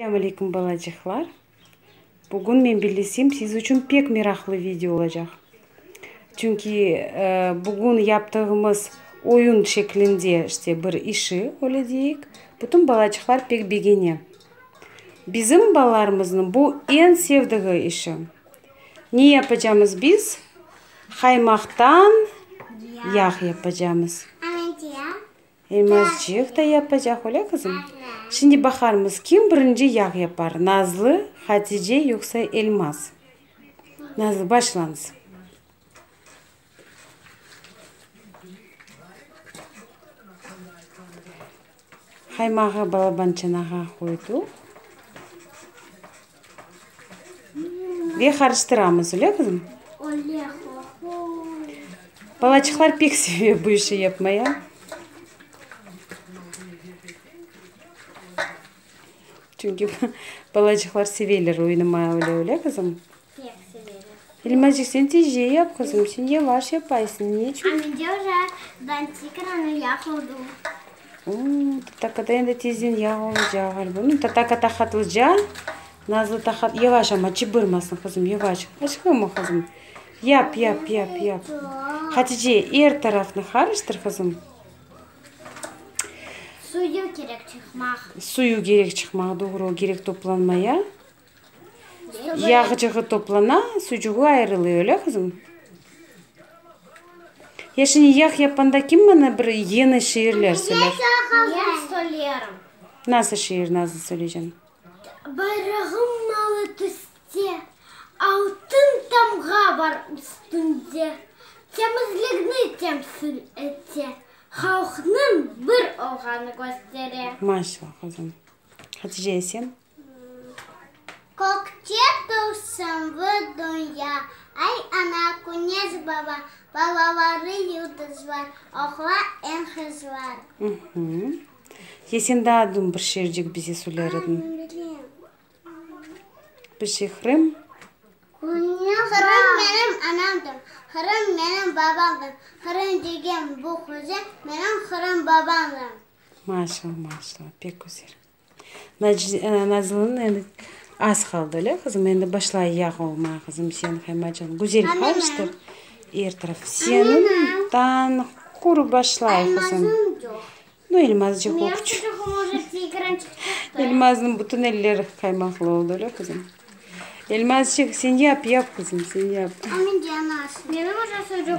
Selâm aleyküm balacıqlar! Bugün men bellesem siz içün pek meraqlı video olacaq. Çünki bugün yaptığımız oyun şeklinde işte bir işi, öyle deyik, bütün balacıqlar pek begene. Bizim balalarımıznıñ bu eñ sevdiği işi. Ne yapacamız biz? Qaymaqtan yağ yapacamız. Elmazçıq da yapacaq, öyle qızım? Şimdi baqarmız, kim birinci yağ yapar, Nazlı, Hatice yoqsa Elmaz? Nazlı, başlañız. Qaymağı balaban çanağa qoyduq. Ve qarıştıramız, öyle qızım? Balaçıqlar pek seve bu işi yapmaya. Çünki balaçıqlar seveler oynamaya, öyle, öyle qızım? Pek seveler. Elmazcıq, sen tezce yap, qızım, sen yavaş yapaysıñ, ne içün? A mende uje dantikranı yağ oldu. O, tatakada endi tezden yağ olacaq ğaliba. Nu, tataka tahatlıca, Nazlı tahat, yavaş amma, çıbırmasın, qızım, yavaş. Aşıqma, qızım. Yap, yap, yap, yap. Hatice, er tarafnı qarıştır, qızım. Suyu kerek çıqmaq. Suyu kerek çıqmaq, doğru, kerek toplanmaya. Yağcığı toplana, sucuğı ayrılıyor, öyle qızım? Ya şimdi yağ yapqanda kim bana bir yeni şiirler söyler? Men söylerim. Nasıl şiir, Nazlı, söyleyceksin? Bayrağım mavı tüste, Altın tamğa bar üstünde, Temizlikni temsil ete, Halqnıñ bir olğanı köstere. Maşallah, qızım. Hatice, ya sen? Kökte tılsımlı dünya, Ay ana, küneş baba, Balaları yıldızlar, Oğlan em qızlar. Ya sen daa dün bir şiircik bize söyler ediñ. Bir şey Qırım. Qırım menim anamdır, Qırım menim babamdır, Qırım degen bu güzel menim Qırım babamdır. Maşallah, maşallah, pek güzel. Nazlınıñ endi az qaldı, öyle qızım? Endi başlay yağ olmağa, qızım, sen qaymacan. Güzel qarıştır er taraf. Seniñ daa quru başlay, qızım. Nu, Elmazcıq o küçük. Elmaznıñ bütün elleri qaymaqlı oldı, öyle qızım? Elmazçıq, sen yap, yap, qızım, sen yap.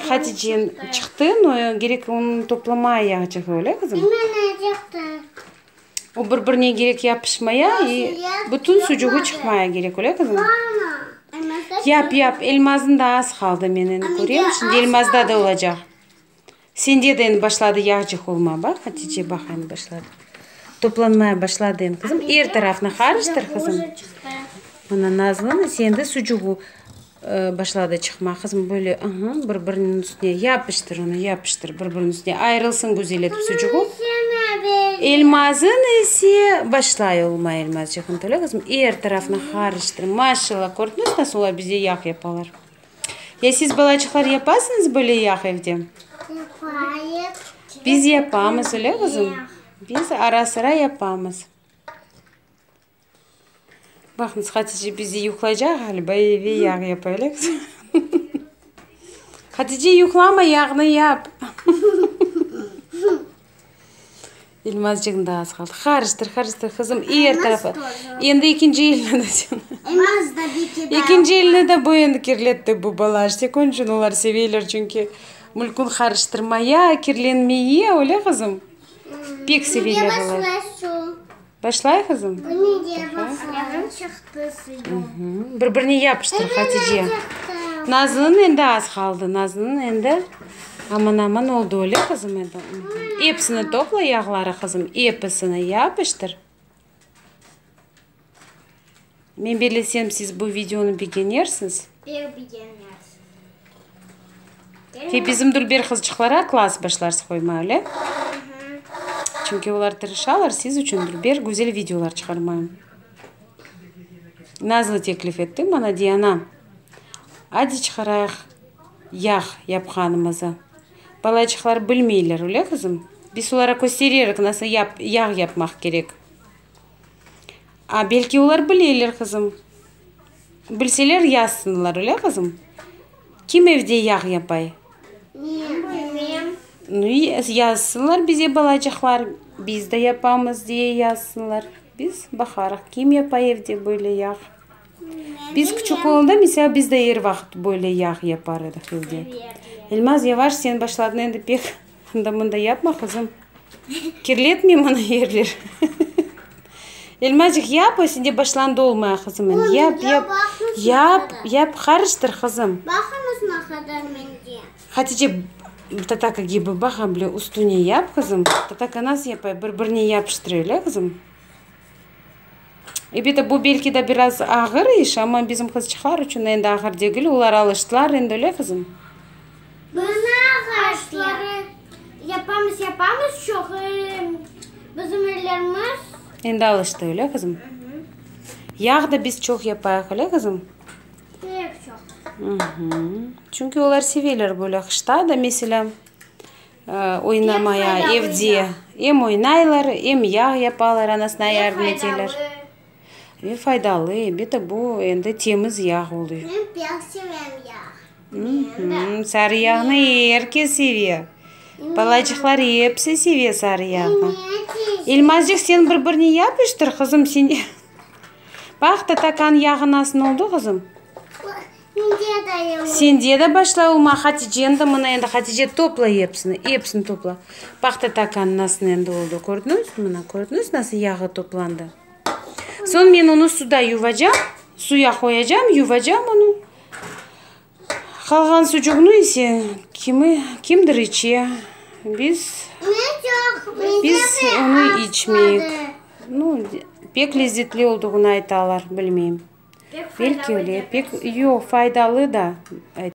Hatice çıqtı, no kerek onı toplamaya yağcığı, öyle qızım? O bir-birine kerek yapışmaya i bütün sucuğı çıqmaya kerek, öyle qızım? Yap, yap, Elmaznıñ da az qaldı, men endi körem, şimdi Elmazda da olacaq. Sende de endi başladı yağcıq olma, baq, Hatice, baq, endi başladı. Toplanmaya başladı endi, qızım. Er tarafnı qarıştır, qızım. Mına Nazlınıñ ise endi sucuğı başladı çıqma, qızım, böyle, ıhı, bir-biriniñ üstüne yapıştır onı, yapıştır bir-biriniñ üstüne, ayırılsın güzel etip sucuğı. Elmazın ise başlay olma, Elmazcığım, öyle, qızım, er tarafnı qarıştır. Maşallah, kördiñiz, nasıl olar bize yağ yapalar. Ya siz, balaçıqlar, yapasıñız böyle yağ evde? Yapayıq. Biz yapamız, öyle, qızım? Biz ara-sıra yapamız. Baqıñız, Hatice bizi yuqlaycaq ğaliba, eve yağ yapa, öyle, qızım? Hatice, yuqlama, yağnı yap. Elmazcığım da az qaldı. Qarıştır, qarıştır, qızım, er tarafı. Endi ekinci elni de sen. Elmaz da bir ki Ekinci elni de bu endi kirletti bu bala. İşte onıñ içün olar seveyler, çünki mülkün qarıştırmaya, kirlenmeye, öyle, qızım? Pek seveyler olar. Başlay, qızım? Bir-birine yapıştır, Hatice. Nazlınıñ endi az qaldı. Nazlınıñ endi aman-aman oldı, öyle, qızım, endi? Episini topla yağları, qızım, episini yapıştır. Men bellesem, siz bu videonı begenersiñiz. Pek begenersiz. Ve bizim dülber qızçıqlara klass başlarsız qoyma, öyle? Çünki olar tırışalar siz içün dülber, güzel videolar çıqarmaya. Nazlı teklif etti maña, dey, ana, adi çıqarayıq yağ yapqanımızı. Balaçıqlar bilmeyler, öyle, qızım? Biz olara köstererik, nasıl yağ yapmaq kerek. A, belki olar bileler, qızım. Bilseler, yazsınlar, öyle, qızım? Kim evde yağ yapay? Men. Nu, yazsınlar bize balacıqlar, biz de yapamız diye yazsınlar. Biz baqarıq, kim yapay evde böyle yağ. Biz küçük olğanda, meselâ, biz de er vaqıt böyle yağ yapar edik evde. Elmaz, yavaş, sen başladın endi pek anda-mında yapma, qızım. Kirletme mına yerler. Elmazcıq, yap, o sende başlandı olmaya, qızım, endi. Yap, yap, yap, yap, qarıştır, qızım. Baqıñız ne qadar mende. Hatice, tataka kibi, baqa bile, üstüne yap, qızım. Tataka nasıl yapay, bir-birine yapıştıra, öyle, qızım? Ebet, bu belki de biraz ağır iş, amma bizim qızçıqlar içün endi ağır degil, olar alıştılar endi, öyle, qızım? Biz ağaçları yapamız, yapamız çoq, bizim ellerimiz. Endi alıştı, öyle, qızım? Yağ da biz çoq yapayıq, öyle, qızım? Pek çoq. Çünki olar seveler böyle qışta da, meselâ, oynamaya evde. Em oynaylar, em yağ yapalar, anasına yardım eteler. Ve faydalı, elbette, bu endi temiz yağ oluyor. Men pek sevem yağ. Sarı yağnı er kes seve. Balacıqlar episi seve sarı yağnı. Elmazcıq, sen bir-birine yapıştır, qızım, sen. Baq, tatakan yağı nasıl oldı, qızım? Sende de başlay olma, Haticeniñ de mına endi, Hatice, topla episini, episini topla. Baq, tatakan nasıl endi oldı, kördiñiz? Mına, kördiñiz, nasıl yağı toplandı? Soñ men onı suda yuvacam, suya qoyacam, yuvacam onı. Qalğan sucuqnı ise kimi, kimdir içe, biz, biz onı içmeyik. Nu, pek lezetli olduğını aytalar, bilmeyim. Belki öyle, pek, yoq, faydalı da.